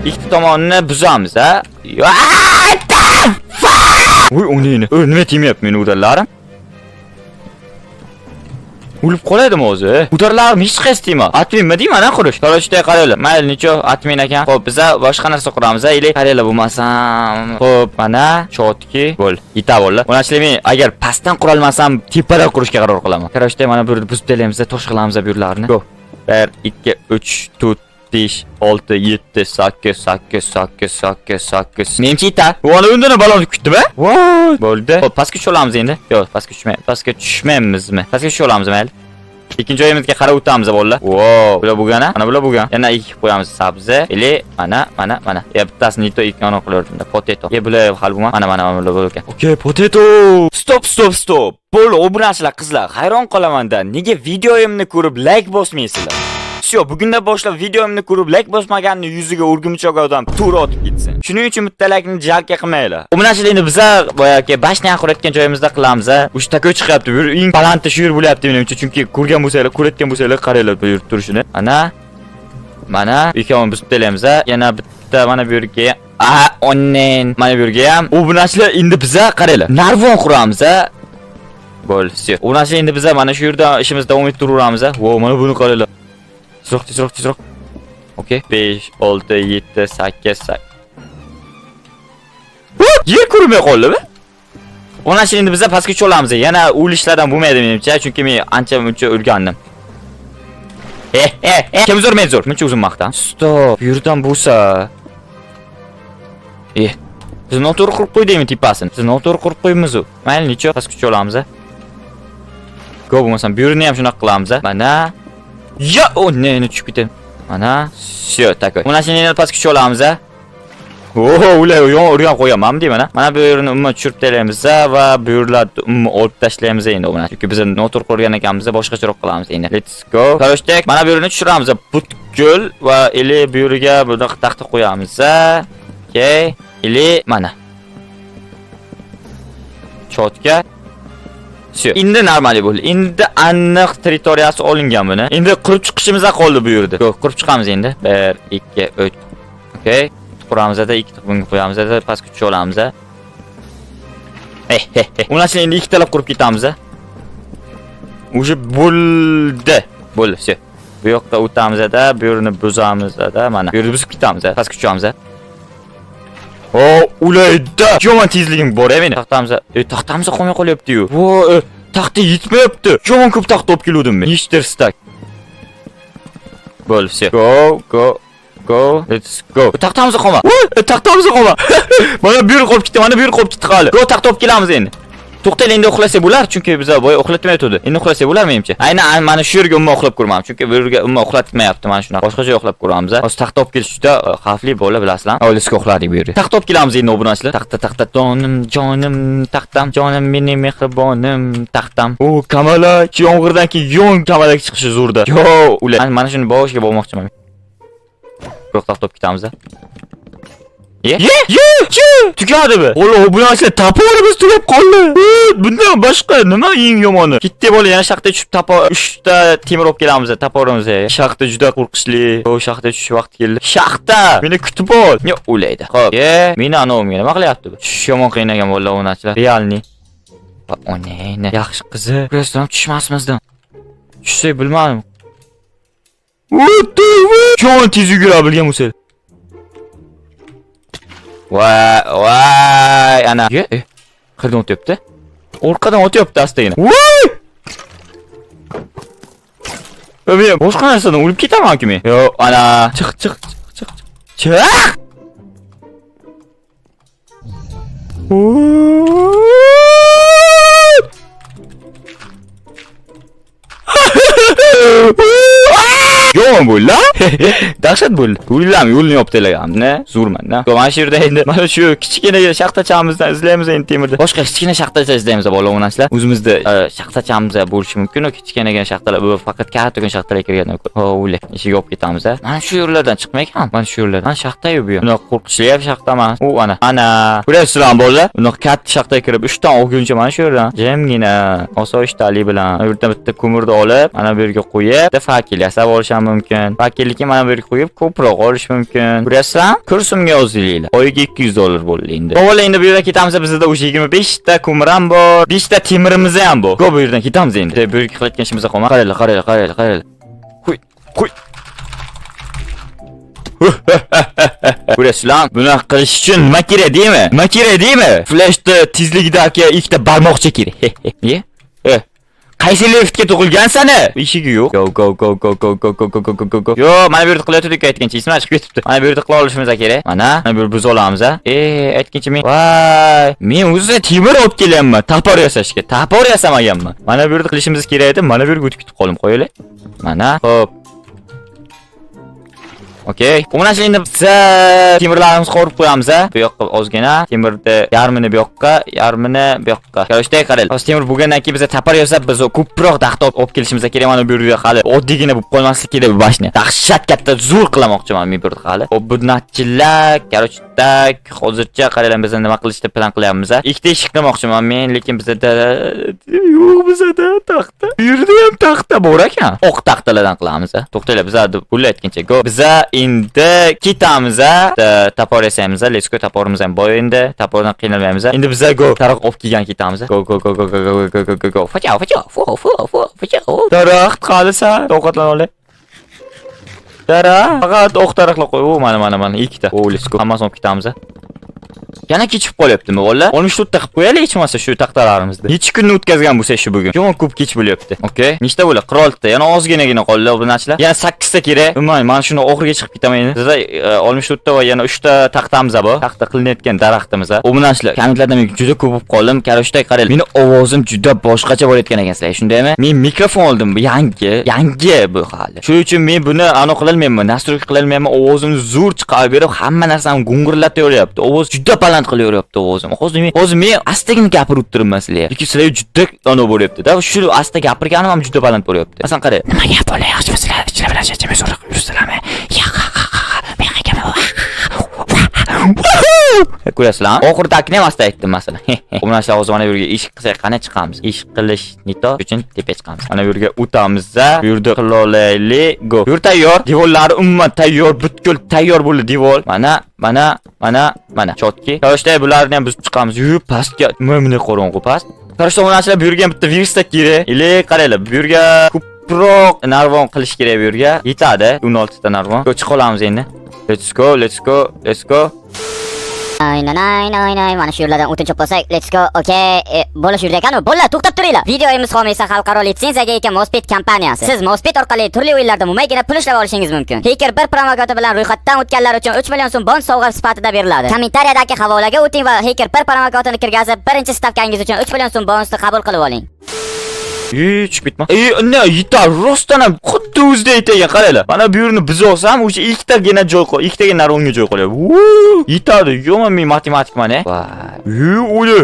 Ikkita tomonini buzamiz, a? What the fuck? Voy, unini. Nima tegmayapti meni удар larim? O'lib qoladimi o'zi? Удар larim hech qaysi tegmadi. Admin nima deyman, a, qurish? Короче, qaranglar. Mayli, ничё, admin ekan. Xo'p, biza boshqa narsa quramiz, или qaranglar bo'lmasam. Xo'p, mana чётки bo'l. Yeta bo'ldi. O'nashli men agar pastdan qurolmasam, tepadan qurishga qaror qilaman. Короче, mana bu yerda buzib tashlaymiz, tosh qilamiz bu yerlarni. Go. 1 2 3 4 5 6 7 8 8 8 8 8. Menimcha yeta. Vali undan balon kutdimi? Voy, bo'ldi. Xo'p, pastga tusha olamiz endi. Yo'q, pastga tushmay, pastga tushmaymizmi? Pastga tusha olamiz, mayli. Ikkinchi joyimizga qarab o'tamiz, bolalar. Wow, bular bo'lgan, a? Mana bular bo'lgan. Yana ikki qo'yamiz sabzi. Или mana, mana, mana. Ya bittasini nito ikkini qilardim. Potato. Ya bular hali bo'lma. Mana, mana, mana bular bo'lgan. Okay, potato. Стоп, стоп, стоп. Bo'ldi, obunachilar, qizlar, hayron qolaman-da. Nega videoyimni ko'rib like bosmaysizlar? Всё, bugundan boshlab videomni ko'rib like bosmaganni yuziga o'rgimchoq odam to'g'ri otib ketsin. Shuning uchun bitta like'ni жалко qilmanglar. Obunachilar, endi biza boyagi башня qurayotgan joyimizda qilamiz, a. O'sha такой chiqyapti. Bu eng balandda shu yer bo'lyapti menimcha, chunki ko'rgan bo'lsanglar, ko'rayotgan bo'lsanglar, qaranglar bu yer turishini. Ana. Mana ikkovini buzib tashlaymiz, a. Yana bitta mana bu yerga. A, onnen. Mana bu yerga ham. Obunachilar, endi biza qaranglar. Narvon quramiz, a. Bo'ldi, всё. Obunachilar, endi biza mana shu yerda ishimizni davom ettiraveramiz, a. Vo, mana buni qaranglar. Tezroq, tezroq, tezroq. Okey. 5, 6, 7, 8, 8. Yer ko'rinmay qoldimi? Ona endi biza pastga tusha olamiz. Yana o'lishlardan bo'lmaydi menimcha, chunki men ancha muncha o'lgandim. He he he. Kim zo'r, men zo'r. Muncha uzun maqtan. Стоп, bu yerdan bo'lsa. Eh. Biz noto'g'ri qurib qo'ydikmi tepasini? Biz noto'g'ri qurib qo'yibmiz u. Mayli, ничё, pastga tusha olamiz. Go, bo'lmasam bu yerni ham shunaqa qilamiz. Mana. Ya, o ne ne tushib ketdim. Mana, всё, такой. Mana shuni endi pastga tusha olamiz. Oo, ular yon urgan qo'yaman deyman. Mana bu yerni umuman tushirib tashlaymiz va bu yerlarni umuman olib tashlaymiz endi mana. Chunki biz noto'g'ri qurgan ekanmiz, boshqacharoq qilamiz endi. Let's go. Короче, mana bu yerni tushiramiz butkul va или bu yerga bunaqa taxta qo'yamiz. Okey. Или mana. Чётко. Всё. Endi нормальный bo'ldi. Endi aniq territoriyasi olingan buni. Endi qurib chiqishimiz qoldi bu yerda. Yo'q, qurib chiqamiz endi. 1 2 3. Okey. Quramizda ikkita bunga qo'yamiz, pastga tusha olamiz. Eh, eh, eh. Undan endi ikkitalab qurib ketamiz. Уже bo'ldi. Bo'ldi, всё. Bu yoqqa o'tamizda, bu yerni buzamizda, mana. Bu yerni buzib ketamiz, pastga tushamiz. O, ulayda. Yomon tezligim bor ya meni. Taxtamiz, taxtamiz qolmay qolyapti-yu. Vo, taxta yetmayapti. Yomon ko'p taxta olib keluvdim men. Nechta стак. Bo'ldi, всё. Go, go, go. Let's go. Taxtamiz qolma. Voy, taxtamiz qolma. Mana bu yer qolib ketdi, mana bu yer qolib ketdi hali. Go, taxta olib kelamiz endi. To'xtaylik, endi uxlasak bo'lar, chunki biz boya uxlatmayotdi. Endi uxlasak bo'lar menimcha. Aynan mana shu yerga umuman uxlab ko'rmadim, chunki bu yerga umuman uxlatmayapti mana shunaqa. Boshqa joyga uxlab ko'ramiz. Hozir taxta olib kelish juda xavfli bola, bilasizlar. Let's go, uxladik bu yerga. Taxta olib kelamiz endi, obunachilar. Taxta, taxta, jonim, jonim, taxtam, jonim, mening mehribonim, taxtam. O, kamalak, yomg'irdan keyin yon kamalak chiqishi zo'rda. Yo, ular. Mana shuni boshiga bormoqchiman. Yo'q, taxta olib ketamiz. Ye? Ye? Ye? Ye? Tugadimi? Ola, obunachilar, топор imiz tugab qoldi. Bundan boshqa nima eng yomoni? Ketdi bola, yana shaxta tushib топор 3 ta temir olib kelamiz топор imizga. Shaxta juda qo'rqishli. O, shaxta tushish vaqti keldi. Shaxta! Meni kutib ol. Ne o'laydi. Xo'p. Ye, meni anovimga nima qilyapti bu? Tushish yomon qiynagan bolalar, obunachilar. Реальный. O ne ne? Yaxshi qizi. Ko'rasizlar, tushmasmizdan. Tushsak bilmadim. What the fuck? Yomon tez yugura bilgan bo'lsa. Voy, voy, ana. Ye, qayerdan otyapti? Orqadan otyapti astagina. Voy! Men boshqa narsadan o'lib ketaman-ku men. Yo, ana. Chiq, chiq, chiq, chiq. Chiq! Voy! Yomon bo'ldi. Dahshat bo'ldi. O'ylam yo'lni yopib tashlaganimni. Zo'rman-da. Mana shu yerda endi mana shu kichkina shaxtachamizdan izlaymiz endi temirni. Boshqa kichkina shaxtacha izlaymiz bola o'naslar. O'zimizda shaxtachamiz bo'lishi mumkin. U kichkinagina shaxtalar, bu faqat katta shaxtalar kirgan. Ho, o'yla. Eshiga olib ketamiz. Mana shu yerlardan chiqmaykan. Mana shu yerlardan. Mana shaxta-yu bu. Unaqa qo'rqishli ham shaxta emas. U ana. Ana. Ko'ryapsizlarmi bolalar? Unaqa katta shaxtaga kirib 3 dan olguncha mana shu yerdan jimgina osoyishtalik bilan bu yerdan bitta ko'mirni olib, mana bu yerga qo'yib, bitta факел yasab olish ham mumkin. Факел niki mana bu yerga qo'yib ko'proq olish mumkin. Ko'ryapsizlarmi? Kursimga yozilinglar. Oyiga 200 dollar bo'ldi endi. Avval endi bu yerdan ketamiz, bizda o'sha 25 ta ko'mir ham bor, 5 ta temirimiz ham bor. Go, bu yerdan ketamiz endi. Bu yerga qilayotgan ishimiz qolmadi. Qaranglar, qaranglar, qaranglar, qaranglar. Huy, huy. Ko'rasizlar, bunaqa qilish uchun nima kerak deymi? Nima kerak deymi? Flashni tezligidagi ikkita barmoqcha kerak. Ye? E. Qaysi liftga tug'ilgansan? Eshigi yo'q. Go, go, go, go, go, go, go, go, go, go, go, go. Yo, mana bu yerda qilayotgandik aytgancha, esimdan chiqib ketibdi. Mana bu yerda qila olishimiz kerak. Mana bu yerda buz olamiz a. E, aytgancha men, voy, men o'zi temir olib kelyapman topor yasashga. Topor yasamaganman. Mana bu yerda qilishimiz kerak edi. Mana bu yerga o'tib ketib qoldim. Qo'yaylik. Mana, xo'p. Okey. Mana shu endi biza temirlarimizni qovurib qo'yamiz a. Bu yoqqa ozgina temirni yarmini bu yoqqa, yarmini bu yoqqa. Короче, qarang. Hozir temir bo'lgandan keyin biza topor yasab, biz ko'proq taxta olib kelishimiz kerak. Mana bu yerga hali oddiygina bo'lib qolmasligi kerak bu башня. Dahshat katta zo'r qilamoqchiman men bu yerda hali. Xo'p, bu natchilar, короче, так, hozircha qaranglar, biz nima qilishni plan qilyapmiz a. Ikkita eshik qilmoqchiman men, lekin bizada yo'q, bizada taxta. Bu yerda ham taxta bor ekan. Oq taxtalardan qilamiz a. To'xtanglar, bizada bo'ldi aytgancha. Go. Biza endi ketamiz a. Topor yasaymiz a. Let's go, toporimiz ham bor endi. Topordan qiynalmaymiz a. Endi biza go taroq olib kelgan ketamiz a. Go, go, go, go, go, go, go, go, go, go. Facha, facha, fu, fu, fu, facha. Daraxt qalisan. Ovqatlana olay. Daraxt. Faqat oq daraxtlar qo'y. O, mana, mana, mana ikkita. O, let's go. Hammasini olib ketamiz a. Yana kechib qolyaptimi, valla? 64 ta qilib qo'yaylik hech bo'lmasa shu taxtalarimizni. Necha kunni o'tkazgan bo'lsak shu bugun. Yomon ko'p kech bo'lyapti. Okey. Nechta bo'ldi? 46 ta. Yana ozginagina qoldi bu narsalar. Yana 8 ta kerak. Umuman mana shuni oxiriga chiqib ketaman endi. Bizda 64 ta va yana 3 ta taxtamiz bor. Taxta qilinayotgan daraxtimiz. U narsalar. Kommentlardan men juda ko'p bo'lib qoldim. Короче, qarang. Meni ovozim juda boshqacha bo'layotgan ekan sizlar, shundaymi? Men mikrofon oldim, bu yangi, yangi bu hali. Shuning uchun men buni aniq qilolmayman, настройка qilolmayman, ovozimni zo'r chiqarib berib, hamma narsani g'ung'irlataveryapti. Ovoz juda baland qilaveryapti ovozim. Hozir men astagina gapirib turibman sizlarga. Lekin sizlarga juda anavi bo'lyapti-da. Shu asta gapirganim ham juda baland bo'lyapti. Masalan, qarang. Nima gap bo'la, yaxshimisizlar? Ishlar bilan charchamay so'rab yuribsizlarmi? Ya ha ha ha. Men akaman. Ko'rasizlar, oxiridagini ham asta aytdim masalan. Bu narsa hozir mana bu yerga eshik qilsak qanday chiqamiz? Eshik qilish не то, uchun tepaga chiqamiz. Mana bu yerga o'tamiz-da, bu yerda qila olaylik. Go. Bu yer tayyor. Devorlari umuman tayyor, butkul tayyor bo'ldi devor. Mana, mana, mana, mana. Чётко. Короче, bularni ham buzib chiqamiz. Yu, pastga, mana qorong'u past. Короче, bu narsalar bu yerga ham bitta верстак kerak. Или qaranglar, bu yerga ko'proq narvon qilish kerak bu yerga. Yetadi 16 ta narvon. Go, chiqa olamiz endi. Let's go, let's go, let's go. Nay nay nay nay, mana shu yerlardan o'tin chopib olsak, let's go. Okay, bola shu yerda ekan. Bolalar, to'xtab turinglar. Videomiz homiysi xalqaro litsenziyaga ega Mospet kompaniyasi. Siz Mospet orqali turli o'yinlarda mo'maygina pul ishlab olishingiz mumkin. Hacker 1 promokodi bilan ro'yxatdan o'tganlar uchun 3 million so'm bon sovg'a sifatida beriladi. Kommentariyadagi havolaga o'ting va Hacker 1 promokodini kirgazib, birinchi stavkangiz uchun 3 million so'm bonusni qabul qilib oling. Ey, chiqib ketma. Ey, ne, yetar, rostdan ham xuddi o'zida aytgan, qaranglar. Mana bu yerni biz olsam, o'sha ikkitagina joy qol, ikkitagina narvonga joy qolyapti. Vuu, yetadi. Yo'q, men matematikman, e. Voy. Ey, o'li.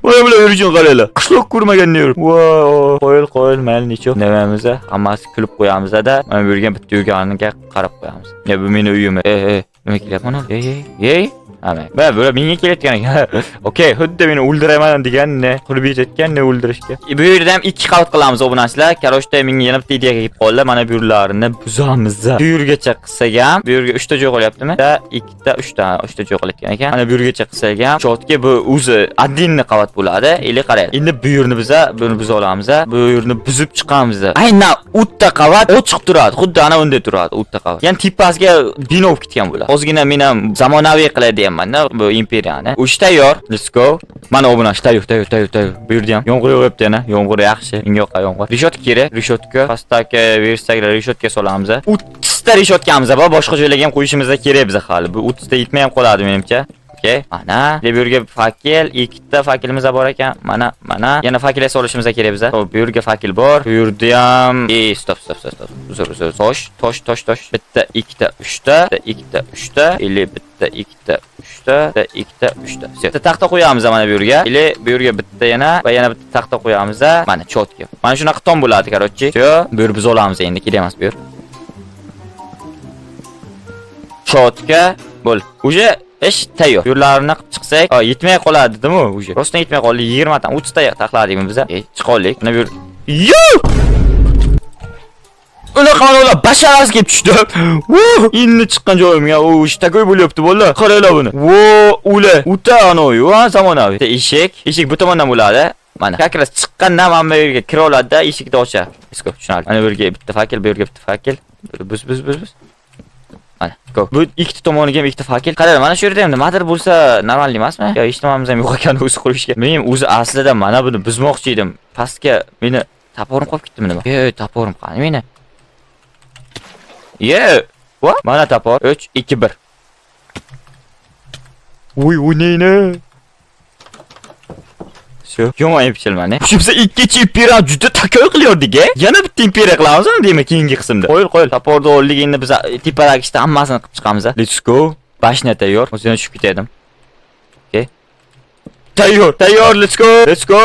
Mana bular yurishini qaranglar. Qishloq ko'rmaganday yurib. Voy, qo'yil, qo'yil, mayli, necha. Nimamiz? Hammasi kulib qo'yamiz-da. Mana bu yerga bitta yurganiga qarab qo'yamiz. Ya, bu meni uyim. Ey, ey, nima kelyapti mana? Ey, ey, ey. Ana, bular menga kelayotgan ekan. Okey, xuddi meni o'ldiraman degan, ne qurib yetayotgan, ne o'ldirishga. Bu yerda ham ikki qavat qilamiz obunachilar. Короче, menga yana bitta ideya kelib qoldi. Mana bu yerlarni buzamiz. Bu yergacha qilsak ham, bu yerga 3 ta joy qolyaptimi? Bitta, ikkita, uchta, uchta joy qolayotgan ekan. Mana bu yergacha qilsak ham, чётко bu o'zi отдельный qavat bo'ladi. Или qarang. Endi bu yerni biza buni buza olamiz. Bu yerni buzib chiqamiz. Aynan o'tta qavat ochiq turadi. Xuddi ana unday turadi, o'tta qavat. Ya'ni tepasiga bino bo'lib ketgan bo'ladi. Ozgina men ham zamonaviy qilay deyapman-da bu imperiyani. Uch tayyor. Let's go. Mana obunachi tayyor, tayyor, tayyor, tayyor. Bu yerda ham yomg'ir yog'yapti yana. Yomg'ir yaxshi. Menga yoqadi yomg'ir. Решётка kerak. Решётка. Pastdagi верстак lar решётка solamiz. 30 ta решётка miz bor. Boshqa joylarga ham qo'yishimiz kerak biza hali. Bu 30 ta yetmay ham qoladi menimcha. Okey. Mana, bu yerga факел, ikkita факел imiz bor ekan. Mana, mana. Yana факел solishimiz kerak biza. Xo'p, bu yerga факел bor. Bu yerda ham, ey, стоп, стоп, стоп, стоп. Uzr, uzr. Tosh, tosh, tosh, tosh. Bitta, ikkita, uchta, bitta, ikkita, uchta, или bitta, ikkita, uchta, bitta, ikkita, uchta. Всё. Bitta taxta qo'yamiz mana bu yerga. Или bu yerga bitta yana va yana bitta taxta qo'yamiz. Mana чётко. Mana shunaqa tom bo'ladi, короче. Всё, bu yer biz olamiz endi, kerak emas bu yer. Чётко bo'l. Уже ish tayyor. Yo'llarini qilib chiqsak, yetmay qoladi-dimi уже? Rostdan yetmay qoldi. 20 tan, 30 ta taxladikmi biza? E, chiqa oldik. Mana bu yer. Yo! Unaqa ular basharasi kelib tushdi. Vuh, endi chiqqan joyimga u такой bo'lyapti, bolalar. Qaranglar buni. Vo, ular. Uta anavi, ha, zamonaviy. Bitta eshik. Eshik bu tomondan bo'ladi. Mana, как раз chiqqandan mana bu yerga kira oladi-da, eshikni ochadi. Let's go, tushunarli. Mana bu yerga bitta факел, bu yerga bitta факел. Bus, bus, bus, bus. Mana, go. Bu ikkita tomoniga ham ikkita факел. Qaranglar, mana shu yerda ham nimadir bo'lsa normal emasmi? Yo, hech nimamiz ham yo'q ekan o'zi qurishga. Men o'zi aslida mana buni buzmoqchi edim. Pastga meni топор im qolib ketdimi nima? Ey, топор im qani meni? Ye, what? Mana топор. 3 2 1. Uy, u neyni? Всё. Yomon epchilmani. Shu biza ikkinchi imperiya juda такой qilyaptik, e? Yana bitta imperiya qilamizmi, demak, keyingi qismda. Qo'yil, qo'yil. Топор ni oldik, endi biz tepadagi ishni hammasini qilib chiqamiz. Let's go. Башня tayyor. O'zini tushib ketadim. Okey. Tayyor, tayyor, let's go. Let's go.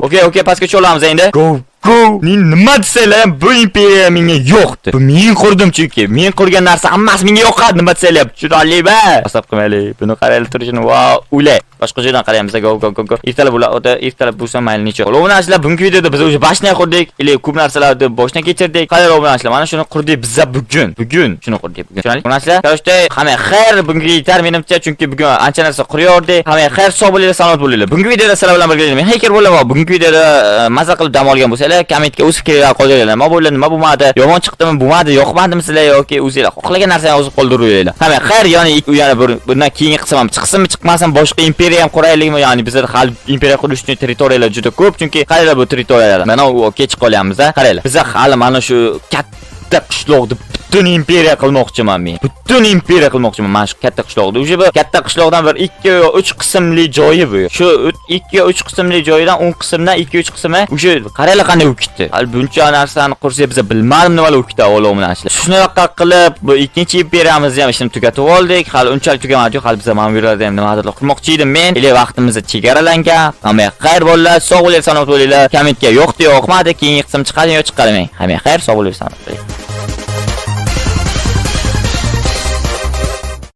Okey, okey, pastga tusha olamiz endi. Go, go. Nima desanglar ham, bu imperiya menga yo'qdi. Bu men qurdim chunki. Men qurgan narsa hammasi menga yoqadi, nima desanglar ham. Tushunarlimi? Hisob qilmaylik. Buni qaraylik turishini. Wow, ulay. Boshqa joydan qaraymiz. Go, go, go, go. Ertalab bo'ladi, ertalab bo'lsa mayli, necha. Obunachilar, bugungi videoda biz уже башня qurdik, или ko'p narsalarni boshdan kechirdik. Qarang, obunachilar, mana shuni qurdik biza bugun. Bugun shuni qurdik bugun. Tushunarli? Obunachilar, короче, hamma xayr, bugungi yetar menimcha, chunki bugun ancha narsa quryordik. Hamma xayr, sog' bo'linglar, salomat bo'linglar. Bugungi videoda sizlar bilan birga men Hacker bo'laman. Bugungi videoda maza qilib dam olgan bo'lsanglar, kommentga o'z fikrlaringlarni qoldiringlar. Nima bo'ldi, nima bo'lmadi, yomon chiqdimi, bo'lmadi, yoqmadimi sizlar yoki o'zinglar xohlagan narsani yozib qoldiringlar. Hamma xayr, ya'ni yana bir bundan keyingi qism ham chiqsinmi, chiqmasin, boshqa imperiya ham quraylikmi? Ya'ni bizda hali imperiya qurish uchun territoriyalar juda ko'p, chunki qaranglar bu territoriyalar. Mana u kech qolyapmiz, qaranglar. Biza hali mana shu katta qishloqni butun imperiya qilmoqchiman men. Butun imperiya qilmoqchiman mana shu katta qishloqni. Уже bu katta qishloqdan bir 2 yo 3 qismli joyi bu. Shu 2 yo 3 qismli joyidan 10 qismdan 2 3 qismi o'sha qaranglar qanday bo'lib ketdi. Hali buncha narsani qursak, biza bilmadim nimalar bo'lib ketdi avval bilan. Shunaqa qilib bu ikkinchi imperiyamizni ham ishini tugatib oldik. Hali unchalik tugamadi, hali biza mana bu yerlarda ham nimadir qilmoqchi edim men. Или vaqtimiz chegaralangan. Hamma xayr, bolalar, sog' bo'linglar, salomat bo'linglar. Kommentga yo'qdi, yoqmadi, keyingi qism chiqadi yo chiqarmang. Hamma xayr, sog' bo'linglar, salomat bo'linglar.